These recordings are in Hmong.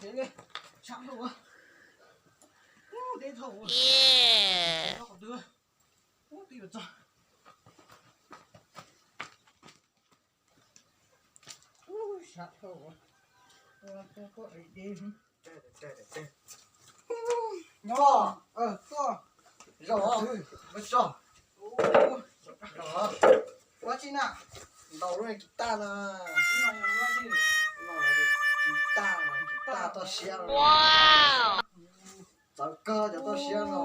Sab dhau, deb dhau, qhov twg, ub, twb yuav txog. Ub, sab dhau, deb. Nyob, tuaj, zaum, zaum, zaum, ua tsi na, ntaus lub kiv taj na, kiv taj, kiv taj toj siab, txawv kawg cov toj siab no.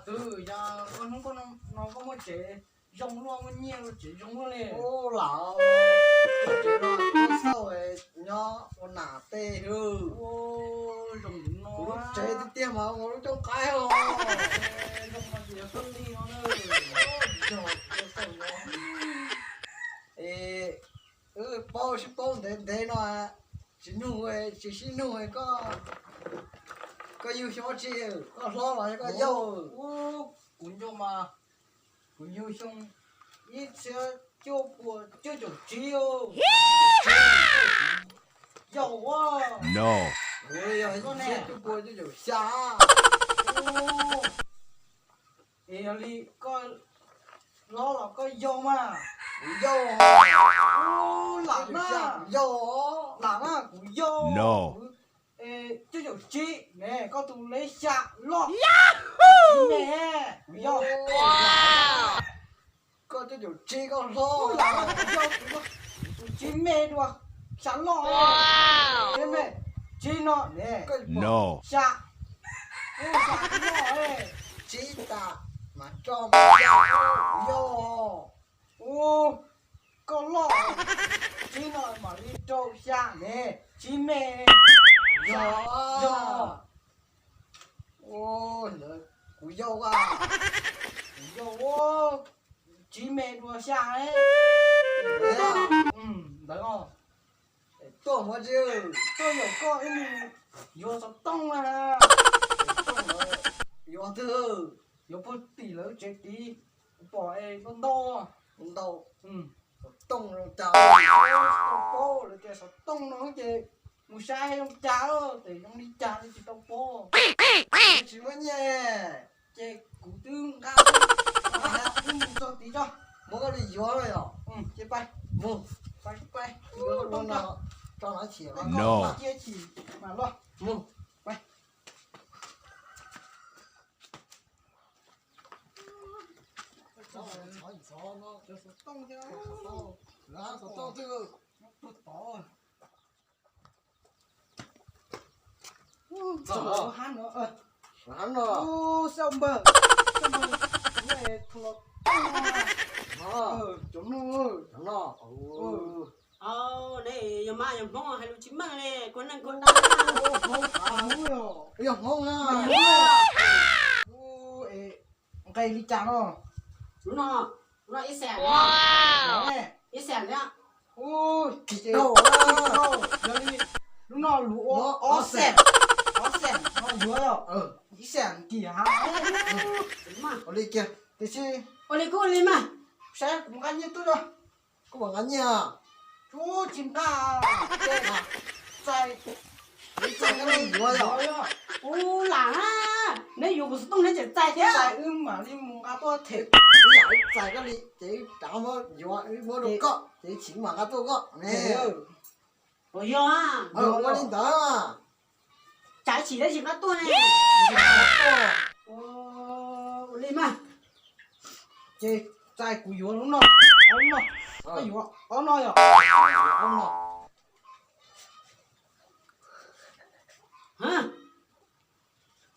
Tus yog koj hnub koj no koj muaj tsev zoo luaj, muaj nyiaj luaj, tsev zoo luaj li. Ub, lam, tsev no tub xauj nyob ua nam tej hwb. Kuv lub tsev tiag tiag mas ua lub cooj qaib os. Es wb paub sib paub ntev ntev no, tsis nug, tsis sib nug koj, koj yug xyoo dab tsi, koj hlob los yog koj yau? Kuv yau mas, kuv yug xyoo ib txhiab cuaj puas cuaj caum tsib. Yau, kuv yog ib txhiab cuaj puas cuaj caum xya. Es yog li koj hlob los koj yau mas? Kuv yau. Lam na, kuv yau. Cuaj caum tsib ne, koj tus lej xya loj. Kuv yau. Koj cuaj caum tsib koj hlob. Lam na, kuv yau, kuv yau. Tus tsib me dua, xya loj. Tsib me, tsib no ne, xya, xya loj. Tsib tas mas rau, yau. Ub, koj loj, tsib no mam li rau xya ne, tsib me. Yog, yog. Ntawd kuv yau a. Kuv yau, tsib me dua xya. Ntawd os. Tuaj mus tsi? Tuaj yaum koj ib mus yuav xov tooj na. Yuav twg? Yuav puag tim lawv tsev tid, kuv pom es ntau ntau. Ntau. Xov tooj zoo cas? Tsis tau paub, lawv tias xov tooj no ces mus saib zoo cas, tes zoo li cas li tsis tau paub. Tsis muaj nyiaj. Ces kuv twb nqa, twb mus txog tid tso. Muab koj li yuav yom. Ces pais, mus, pais, pais. Yuav xov tooj tso, tso no chim, cia chim mam los. Mus, pais. Xov tooj thiab, xov tooj twg? Tuag tod. Hab no, hab no, xab npawg, xab npawg, cov mloog, cov mloog. Yog mas yog Hmoob hais lus tsis meej li, kua neej kua dab. Yog Hmoob na. Nqe li cas no? Lub no, lub no ib xees, ib xees thiab. Ub, tsis tau, yog li lub no luv ua ob xees, ob xees no yuav yog ib xees kim ha. Ua li kiag, tiam sis ua li kuj ua li mas, saib kuv nqa nyiaj tuaj. Koj mam nqa nyiaj. Ub, tsis nqa, txais, txais koj li yuav yog. Ub, lam na, neb yuav kuv xov tooj neb tseem txais thiab. Txais wb mam li mus nqa tuaj them. Ib yam wb txais koj li ces wb rov muab yuav, wb muab rau koj ces wb tsis mam nqa tuaj koj ne. Ua yog, ua li ntawd. Tsam ib chim dab tsi nqa tuaj ne. Ua li mas, ces txais kuv yuav lub no, ob lub no, koj yuav ob no yog.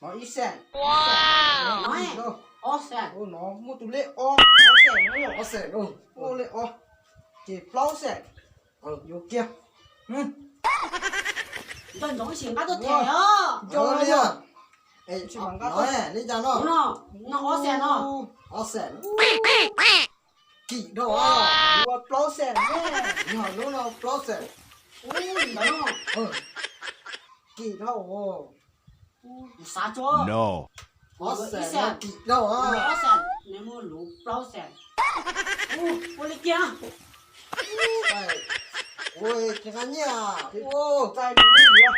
No ib xees, ob xees, no muaj tus lej ob, ob xees no yog, ob xees, muaj lej ob, ces plaub xees, yuav kiag. Nco ntsoov ib chim nqa tuaj them os. Nco li os. Li cas no? No ob xees no. Ob xees. Kim dhau. Yuav plaub xees. Yog lub no plaub xees. Ub, ntawd no. Kim dhau. Xav tso. Ob xees no kim dhau. Ob xees, nws muaj lub plaub xees. Ua li kiag. Ua tsis nqa nyiaj. Txais kuv li yuav.